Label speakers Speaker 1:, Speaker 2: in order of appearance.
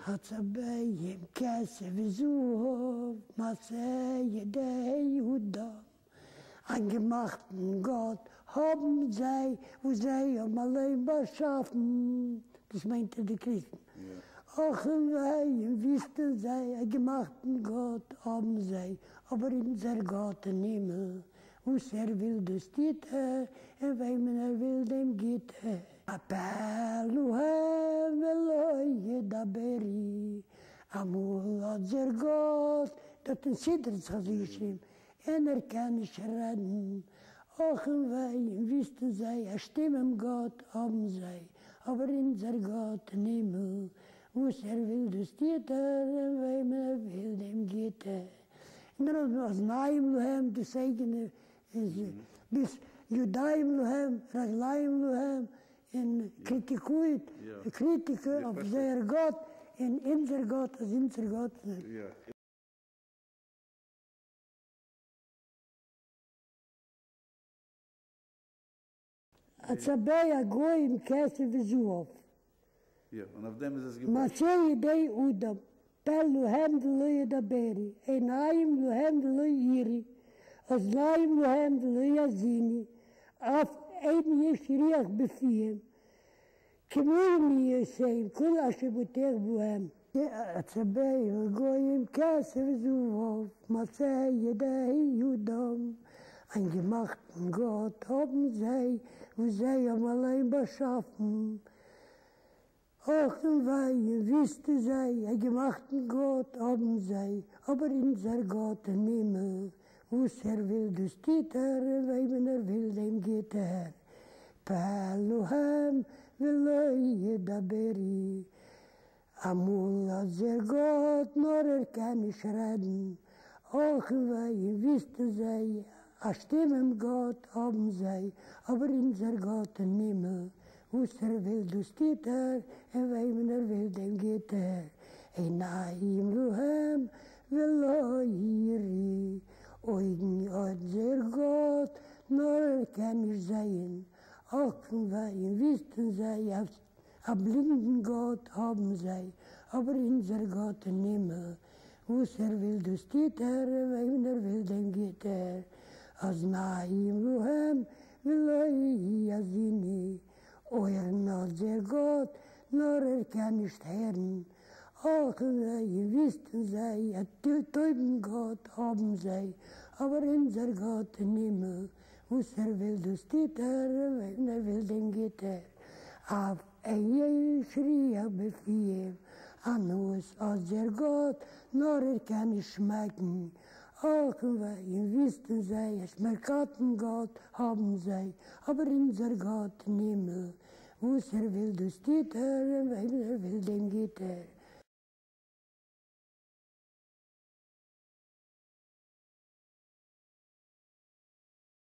Speaker 1: עצביהם כסף וזהב מעשה ידי אדם, א געמאכטן גאט האבן זיי וואס זיי האבן אליין באשאפן, דאס מיינט ער די קריסטן, אך און וויי און וויסט און זיי, א געמאכטן גאט האבן זיי, אבער אונזער גאט אין הימל, וואס ער וויל דאס טוט ער, און וועמען ער וויל דעם גיט ער. הפה להם ולא ידברו, אמאל האט זער גאט דארט אין סידור זיך אזוי געשריבן, און ער קען נישט רעדן, אך און וויי און וויסט און זיי, א שטומעם גאט האבן זיי, אבער אונזער גאט אין הימל, וואס ער וויל דאס טוט ער, און וועמען ער וויל דעם גיט ער. און דערנאך אזניים להם, דאס אייגענע איז ביז ידיים להם רגליים להם, און קריטיקויט, קריטיקע אויף זייער גאט, און אונזער גאט איז אונזער גאט. עצבי הגוים כסף וזהב.
Speaker 2: יא, און אויף דעם איז עס געבויט.
Speaker 1: מעשה ידי אדם, פה להם ולא ידברו, עיניים להם ולא יראו, אזניים להם ולא יאזינו, אף אין יש רוח בפיהם, כמוהם יהיו כל אשר בוטח בהם. עצבי הגוים כסף וזהב, מעשה ידי אדם, איין געמאכטן גאט האבן זיי, וואס זיי האבן אליין באשאפן. אך און וויי און וויסט איז זיי, א געמאכטן גאט האבן זיי, אבער אונזער גאט אין הימל, וואס ער וויל דאס טוט ער, און וועמען ער וויל דעם גיט ער. פה להם ולא ידברו. אמאל האט זער גאט נאר ער קען נישט רעדן, אך און וויי און וויסט און זיי, א שטומעם גאט האבן זיי, אבער אונזער גאט אין הימל, וואס ער וויל דאס טוט ער, און וועמען ער וויל דעם גיט ער, עיניים להם ולא יראו, אויגן האט זער גאט נאר ער קען נישט זעהן, אך און וויי און וויסט און זיי, א בלינדן גאט האבן זיי, אבער אונזער גאט אין הימל, וואס ער וויל דאס טוט ער, און וועמען ער וויל דעם גיט ער, אזניים להם ולא יאזינו, אויערן האט זייער גאט, נאר ער קען נישט הערן, אך און וויי און וויסט און זיי, א טויבן גאט האבן זיי, אבער אונזער גאט אין הימל, וואס ער וויל דאס טוט ער, און וועמען ער וויל דעם גיט ער. אף אין יש ריח בפיהם, א נאז האט זייער גאט, נאר ער קען נישט שמעקן. אך און וויי און וויסט און זיי, א שמערקאטן גאט האבן זיי, אבער אונזער גאט אין הימל, וואס ער וויל דאס טוט ער, און וועמען ער וויל דעם גיט ער.